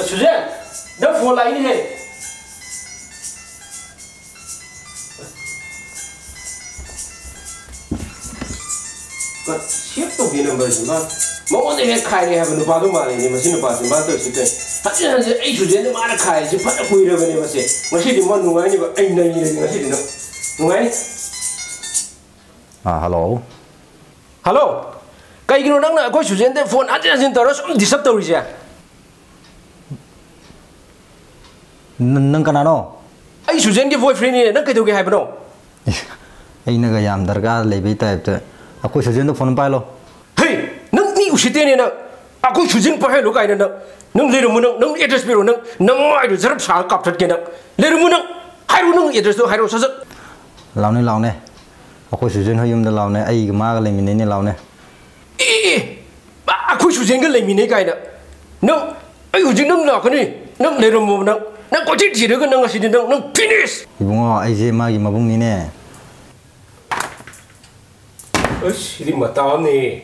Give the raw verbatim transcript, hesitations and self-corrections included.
ꯁꯨꯖꯦꯟ, ꯅꯪ phone ꯂꯥꯛꯏꯅꯦꯍꯦ꯫ Save ꯇꯧꯒꯦ ꯅꯝꯕꯔꯁꯤ ꯃꯥ꯫ ꯃꯉꯣꯟꯗ ꯍꯦꯛ ꯈꯥꯏꯔꯦ ꯍꯥꯏꯕ ꯅꯨꯄꯥꯗꯣ ꯃꯥꯜꯂꯤꯅꯦ ꯃꯁꯤ ꯅꯨꯄꯥꯁꯤ꯫ ꯃꯥ ꯇꯧꯔꯤꯁꯤ ꯀꯩ? ꯍꯟꯖꯤꯟ ꯍꯟꯖꯤꯟ ꯑꯩ ꯁꯨꯖꯦꯟꯗ ꯃꯥꯅ ꯈꯥꯏꯔꯤꯁꯤ ꯐꯅ ꯀꯨꯏꯔꯕꯅꯦ ꯃꯁꯤ꯫ ꯉꯁꯤꯗꯤ ꯃꯥ ꯅꯨꯡꯉꯥꯏꯅꯤꯕ, ꯑꯩ ꯅꯩꯔꯒꯦ ꯉꯁꯤꯗꯤ ꯅꯪ꯫ ꯅꯨꯡꯉꯥꯏꯅꯤ꯫ ꯑꯥ, ꯍꯜꯂꯣ꯫ ꯍꯜꯂꯣ꯫ ꯀꯩꯒꯤꯅꯣ ꯅꯪꯅ ꯑꯩꯈꯣꯏ ꯁꯨꯖꯦꯟꯗ ꯐꯣꯟ ꯍꯟꯖꯤꯟ ꯍꯟꯖꯤꯟ ꯇꯧꯔ ꯁꯨꯝ ꯗꯤꯁꯇꯔꯕ ꯇꯧꯔꯤꯁꯦ? ꯅ- ꯅꯪ ꯀꯅꯥꯅꯣ? ꯑꯩ ꯁꯨꯖꯦꯟꯒꯤ ꯕꯣꯏꯐ꯭ꯔꯦꯟꯅꯤꯅꯦ, ꯅꯪ ꯀꯩꯗꯧꯒꯦ ꯍꯥꯏꯕꯅꯣ? ꯑꯩꯅꯒ ꯌꯥꯝ ꯗꯔꯀꯥꯔ ꯂꯩꯕꯩ ꯇꯥꯏꯞꯇ꯫ ꯑꯩꯈꯣꯏ ꯁꯨꯖꯦꯟꯗ ꯐꯣꯟ ꯑꯃ ꯄꯥꯏꯍꯜꯂꯣ꯫ ꯍꯩ, ꯅꯪ ꯃꯤ ꯎꯁꯤꯠꯇꯦꯅꯦ ꯅꯪ꯫ ꯑꯩꯈꯣꯏ ꯁꯨꯖꯦꯟ ꯄꯥꯏꯍꯜꯂꯨ ꯀꯥꯏꯅ ꯅꯪ꯫ ꯅꯪ ꯂꯩꯔꯝꯃꯨ ꯅꯪ, ꯅꯪ ꯑꯦꯗ꯭ꯔꯦꯁ ꯄꯤꯔꯛꯑꯣ ꯅꯪ, ꯅꯃꯥꯏꯗꯨ ꯖꯔꯞ ꯁꯥꯔꯒ ꯀꯥꯞꯊꯠꯀꯦ ꯅꯪ꯫ ꯂꯩꯔꯝꯃꯨ ꯅꯪ, ꯍꯥꯏꯔꯛꯑꯣ ꯅꯪ ꯑꯦꯗ꯭ꯔꯦꯁꯇꯣ ꯍꯥꯏꯔꯛꯑꯣ ꯁꯠ ꯁꯠ꯫ ꯂꯥꯎꯅꯦ, ꯂꯥꯎꯅꯦ꯫ ꯑꯩꯈꯣꯏ ꯁꯨꯖꯦꯟ ꯍꯣꯏ ꯌꯨꯝꯗ ꯂꯥꯎꯅꯦ, ꯑꯩꯒ ꯃꯥꯒ ꯂꯩꯃꯤꯟꯅꯩꯅꯦ, ꯂꯥꯎꯅꯦ꯫ ꯑꯦ ꯑꯦ, ꯑꯩꯈꯣꯏ ꯁꯨꯖꯦꯟꯒ ꯂꯩꯃꯤꯟꯅꯩ ꯀꯥꯏꯅ꯫ ꯅꯪ, ꯑꯩ ꯍꯧꯖꯤꯛ ꯅꯪ ꯂꯥꯛꯀꯅꯤ꯫ ꯅꯪ ꯂꯩꯔꯝꯃꯣꯕ ꯅꯪ꯫ ꯅꯪ ꯀꯣꯏꯊꯤ ꯊꯤꯔꯒ ꯅꯪ ꯉꯁꯤꯗꯤ ꯅꯪ, ꯅꯪ ꯐꯤꯅꯤꯁ꯫ ꯏꯕꯨꯡꯉꯣ, ꯑꯩꯁꯦ ꯃꯥꯒꯤ ꯃꯕꯨꯡꯅꯤꯅꯦ꯫ ꯑꯁ, ꯁꯤꯗꯤ ꯃꯇꯥ ꯑꯃꯅꯤ꯫